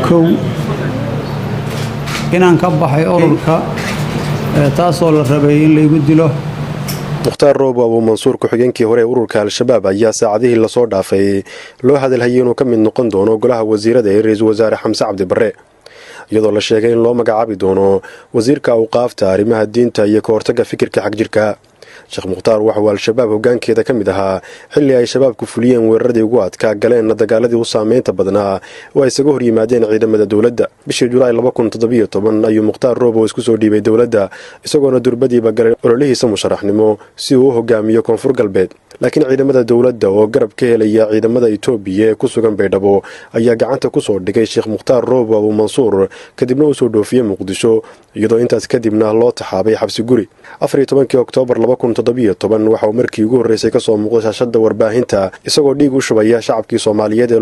Kow, inaan ka baxay ururka, taasoo la rabay in laygu dilo. Mukhtaar Roobo Abuumansuur, ku-xigeenkii hore ee ururka Al-Shabaab, ayaa saacadihii lasoo dhaafay loo hadalhayay inuu ka mid noqon doono golaha wasiirada ee ra-iisul wasaare Xamse Cabdi Barre, iyadoo la sheegay in loo magacaabi doono wasiirka awqaafta, arrimaha diinta iyo ka hortagga fikirka xagjirka. Sheekh Mukhtaar waxa uu Al-Shabaab hoggaankeeda ka mid ahaa xilli ay Shabaabku fuliyeen weeraradii ugu adkaa, galeenna dagaaladii u saameynta badnaa oo ay isaga hor yimaadeen ciidamada dowladda. Bishii Julaay 2017 ayuu Mukhtaar Roobow isku soo dhiibay dowladda, isagoona durbadiiba galay ololihiisa musharaxnimo si uu u hogaamiyo Koonfur Galbeed. Laakiin ciidamada dowladda oo garab ka helaya ciidamada Itoobiya ee ku sugan Baydhabo ayaa gacanta kusoo dhigay Sheekh Mukhtaar Roobo Abuumansuur, kadibna uu soo dhoofiyey Muqdisho, iyadoo intaas kadibna loo taxaabay xabsi guri. 14-kii Oktoobar 2017 waxa uu markii ugu horreysay kasoo muuqday shaashada warbaahinta, isagoo dhiig u shubaya shacabkii Soomaaliyeed ee